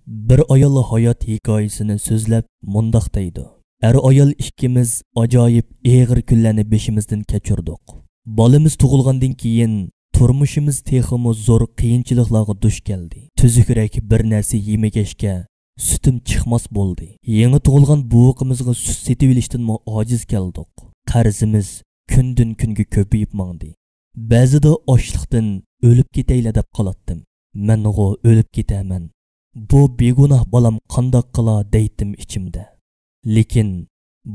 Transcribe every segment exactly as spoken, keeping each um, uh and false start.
بىر ئايال ھايات ھېكايىسىنى سۆزلەپ مۇنداق دەيدۇ: ئەر-ئايال ئىككىمىز ئاجايىپ ئېغىر كۈنلەرنى بېشىمىزدىن كەچۈردۇق. بالىمىز تۇغۇلغاندىن كېيىن تۇرمۇشىمىز تېخىمۇ زور قىيىنچىلىقلارغا دۇچ كەلدى. تۈزۈكرەك بىر نەرسە يېمىگەچكە، سۈتۈم چىقماس بولدى. يېڭى تۇغۇلغان بوۋىقىمىزغا سۈت سېتىۋېلىشتىنمۇ ئاجىز كەلدۇق. قەرزىمىز كۈندىن-كۈنگە كۆپىيىپ ماڭدى. بەزىدە ئاچلىقتىن ئۆلۈپ كېتەيلى دەپ قالاتتىم. مەنغۇ ئۆلۈپ كېتەرمەن. بۇ بىگۇناھ بالام قانداق قىلا دەيتتىم ئىچىمدە. لېكىن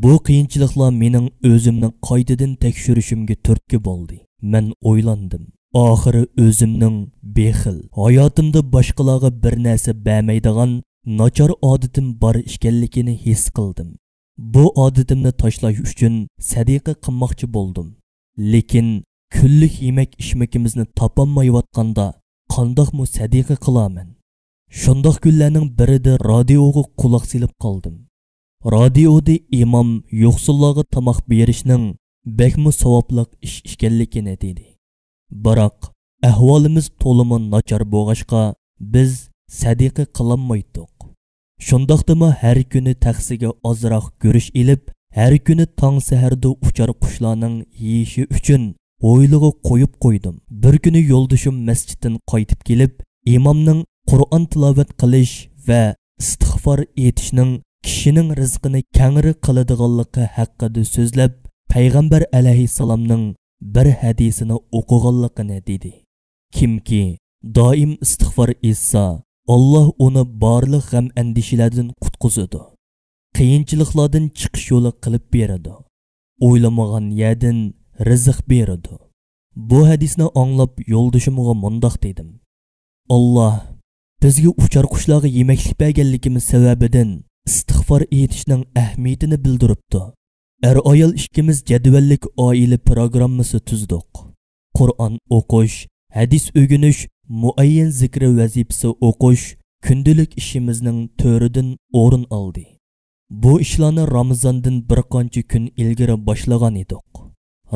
بۇ قىيىنچىلىقلار مېنىڭ ئۆزۈمنى قايتىدىن تەكشۈرۈشۈمگە تۈرتكە بولدى. مەن ئويلاندىم. ئاخىرى ئۆزۈمنىڭ بېخىل، ھاياتىمدا باشقىلارغا بىر نەرسە بەرمەيدىغان ناچار ئادىتىم بار ئىكەنلىكىنى ھېس قىلدىم. بۇ ئادىتىمنى تاشلاش ئۈچۈن سەدىقە قىلماقچى بولدۇم. لېكىن كۈنلۈك يېمەك-ئىچمىكىمىزنى تاپالمايۋاتقاندا قانداقمۇ سەدىقە قىلارمەن؟ شۇنداق كۈنلەرنىڭ بىرىدە رادىيوغا قۇلاق سېلىپ قالدىم. رادىيودا ئىمام يوقسۇللارغا تاماق بېرىشنىڭ بەكمۇ ساۋابلىق ئىش ئىكەنلىكىنى دېدى. بىراق، ئەھۋالىمىز تولىمۇ ناچار بولغاچقا، بىز سەدىقە قىلالمايتتۇق. شۇنداقتىمۇ ھەر كۈنى تەخسىگە ئازراق گۈرۈچ ئېلىپ، ھەر كۈنى تاڭ سەھەردە ئۇچار قۇشلارنىڭ يېيىشى ئۈچۈن ھويلىغا قويۇپ قويدۇم. بىر كۈنى يولدىشىم مەسچىتتىن قايتىپ كېلىپ، ئىمامنىڭ قۇرئان تىلاۋەت قىلىش ۋە ئىستىغفار ئېيتىشنىڭ كىشىنىڭ رىزقىنى كەڭرى قىلىدىغانلىقى ھەققىدە سۆزلەپ، پەيغەمبەر ئەلەيھىسسالامنىڭ بىر ھەدىسىنى ئوقۇغانلىقىنى دېدى. كىمكى دائىم ئىستىغفار ئېيتسا، ئاللاھ ئۇنى بارلىق غەم-ئەندىشىلەردىن قۇتقۇزىدۇ. قىيىنچىلىقلاردىن چىقىش يولى قىلىپ بېرىدۇ. ئويلىمىغان يەردىن رىزىق بېرىدۇ. بۇ ھەدىسنى ئاڭلاپ يولدىشىمغا مۇنداق دېدىم: ئاللاھ بىزگە ئۇچار قۇشلارغا يېمەكلىك بەرگەنلىكىمىز سەۋەبىدىن ئىستىغفار ئېيتىشنىڭ ئەھمىيىتىنى بىلدۈرۈپتۇ. ئەر-ئايال ئىككىمىز جەدۋەللىك ئائىلە پىروگراممىسى تۈزدۇق. قۇرئان ئوقۇش، ھەدىس ئۆگىنىش، مۇئەييەن زىكرى ۋەزىپىسى ئوقۇش كۈندىلىك ئىشىمىزنىڭ تۆرىدىن ئورۇن ئالدى. بۇ ئىشلارنى رامىزاندىن بىر قانچە كۈن ئىلگىرى باشلىغان ئىدۇق.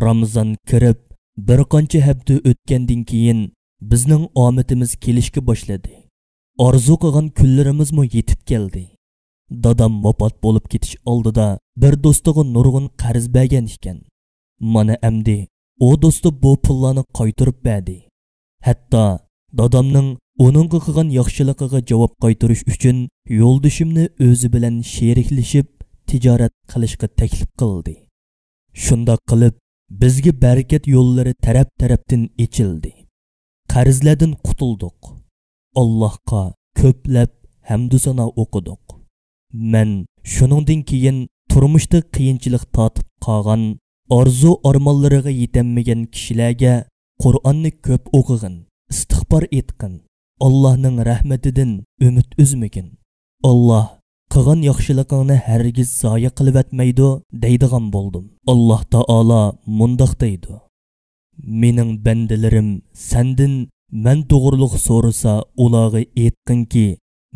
رامىزان كىرىپ، بىر قانچە ھەپتە ئۆتكەندىن كېيىن، بىزنىڭ ئامىتىمىز كېلىشكە باشلىدى. ئارزۇ قىلغان كۈنلىرىمىزمۇ يېتىپ كەلدى. دادام ۋاپات بولۇپ كېتىش ئالدىدا بىر دوستىغا نۇرغۇن قەرز بەرگەن ئىكەن. مانا ئەمدى ئۇ دوستى بۇ پۇللارنى قايتۇرۇپ بەردى. ھەتتا دادامنىڭ ئۇنىڭغا قىلغان ياخشىلىقىغا جاۋاب قايتۇرۇش ئۈچۈن يولدىشىمنى ئۆزى بىلەن شېرىكلىشىپ تىجارەت قىلىشقا تەكلىپ قىلدى. شۇنداق قىلىپ، بىزگە بەرىكەت يوللىرى تەرەپ-تەرەپتىن ئېچىلدى. قەرزلەردىن قۇتۇلدۇق. ئاللاھقا كۆپلەپ ھەمدۇسانا ئوقۇدۇق. مەن شۇنىڭدىن كېيىن تۇرمۇشتا قىيىنچىلىق تارتىپ قالغان، ئارزۇ-ئارمانلىرىغا يېتەلمىگەن كىشىلەرگە قۇرئاننى كۆپ ئوقۇغىن، ئىستىغپار ئېيتقىن، ئاللاھنىڭ رەھمىتىدىن ئۈمىد ئۈزمىگىن. ئاللاھ قىلغان ياخشىلىقىڭنى ھەرگىز زايە قىلىۋەتمەيدۇ دەيدىغان بولدۇم. ئاللاھ تائالا مۇنداق دەيدۇ: مېنىڭ بەندىلىرىم سەندىن مەن توغرۇلۇق سورىسا، ئۇلارغا ئېيتقىنكى،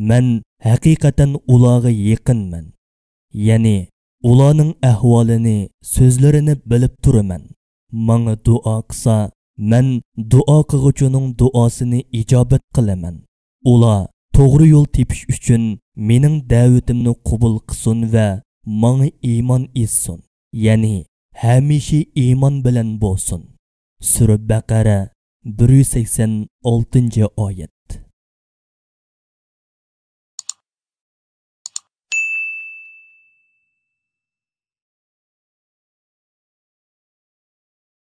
مەن ھەقىقەتەن ئۇلارغا يېقىنمەن. يەنى ئۇلارنىڭ ئەھۋالىنى، سۆزلىرىنى بىلىپ تۇرىمەن. ماڭا دۇئا قىلسا، مەن دۇئا قىلغۇچىنىڭ دۇئاسىنى ئىجابەت قىلىمەن. ئۇلار توغرا يول تېپىش ئۈچۈن مېنىڭ دەۋىتىمنى قوبۇل قىلسۇن ۋە ماڭا ئىمان ئېيتسۇن، يەنى ھەمىشە ئىمان بىلەن بولسۇن. سۈرە بەقەرە، بىر يۈز سەكسەن ئالتىنچى ئايەت.